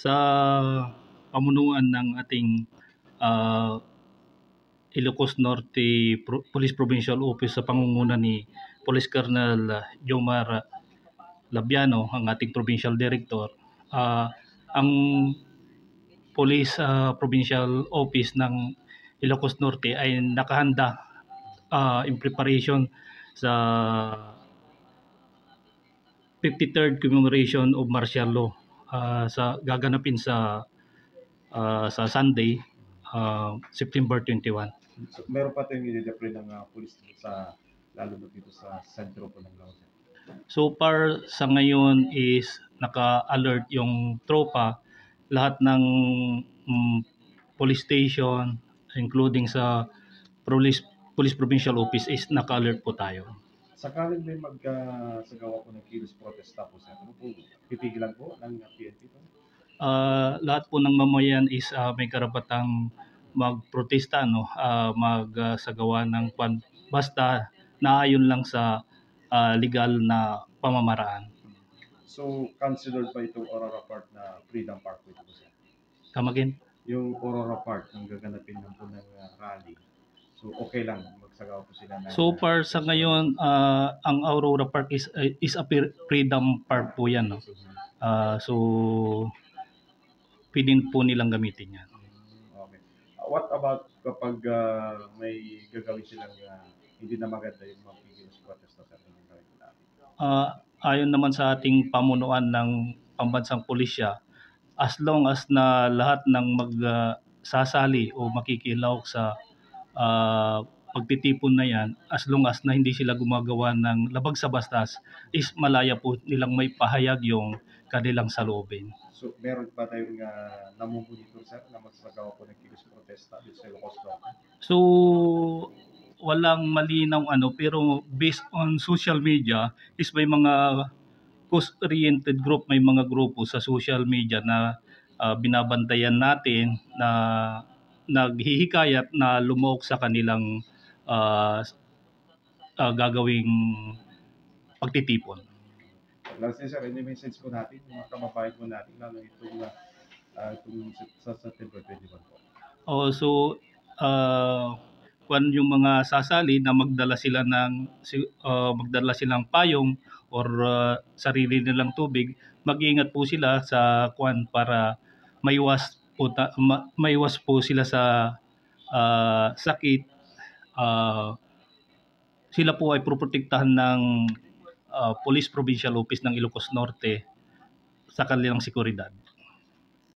Sa pamunuan ng ating ah, Ilocos Norte Police Provincial Office sa pangunguna ni Police Colonel Jomar Labiano, ang ating Provincial Director, ang Police Provincial Office ng Ilocos Norte ay nakahanda in preparation sa 53rd commemoration of martial law sa gaganapin sa Sunday, September 21. So, meron pa tayong i-deploy ng police sa lalo na dito sa sentro po ng Laos. So far sa ngayon is naka-alert yung tropa, lahat ng police station including sa Police Provincial Office is naka-alert po tayo. Sakaling may magsagawa po ng kilos protesta po sa ano po, pipigilan po ng PNP po? Lahat po ng mamayan is may karapatang magprotesta, no, magsagawa ng basta naayon lang sa legal na pamamaraan. So, considered pa itong Aurora Park na Freedom Park po ito po, sir? Come again? Yung Aurora Park, ang gaganapin ng po ng rally. So, okay lang magsagawa po sila ng... So far sa ngayon, ang Aurora Park is a freedom park po yan, no? So pwedeng po nilang gamitin yan. Okay. What about kapag may gagawin silang hindi na maganda yung mga pigils protesta sa ating gagawin natin? Ayon naman sa ating pamunuan ng pambansang pulisya, as long as na lahat ng magsasali o makikilahok sa pagtitipon na yan, as long as na hindi sila gumagawa ng labag sa bastas, is malaya po nilang may pahayag yung kanilang saloobin. So, meron pa tayong namumonitor, sir, na magsagawa po ng kilos protesta dito sa Ilocos Norte? So, walang malinaw pero based on social media is may mga cause-oriented group, may mga grupo sa social media na binabantayan natin na naghihikayat na lumahok sa kanilang gagawing pagtitipon. Lastly, sir, any message po natin, yung mga kababayan po natin, lalo itong sa September 21 po? So, kung yung mga sasali na magdala silang payong or sarili nilang tubig, mag-iingat po sila sa para maiwas po sila sa sakit. Sila po ay proprotektahan ng Police Provincial Office ng Ilocos Norte sa kanilang seguridad.